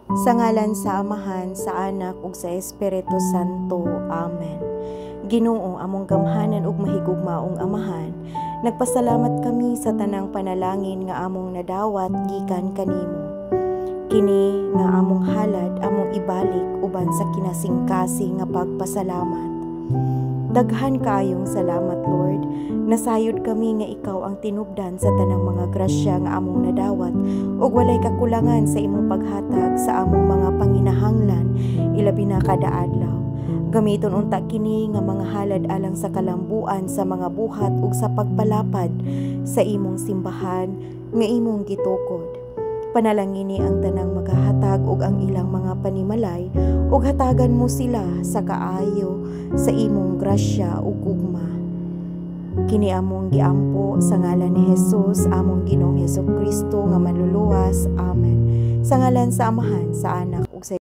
Sa ngalan sa Amahan, sa Anak ug sa Espiritu Santo. Amen. Ginoo, among gamhanan ug mahigugmaong Amahan, nagpasalamat kami sa tanang panalangin nga among nadawat gikan kanimo. Kini nga among halad among ibalik uban sa kinasingkasing nga pagpasalamat. Daghan kaayong salamat, Lord. Nasayod kami nga ikaw ang tinubdan sa tanang mga grasya nga among nadawat ug walay kakulangan sa imong paghatag sa among mga panginahanglan, ilabi na kada adlaw. Gamiton unta kini nga mga halad alang sa kalambuan sa mga buhat ug sa pagpalapad sa imong simbahan nga imong gitukod. Panalangini ang tanang magahatag ug ang ilang mga panimalay ug hatagan mo sila sa kaayo sa imong grasya ug gugma. Kini among giampo sa ngalan ni Jesus, among Ginoong Hesukristo nga Manluluwas. Amen. Sa ngalan sa Amahan, sa Anak ug sa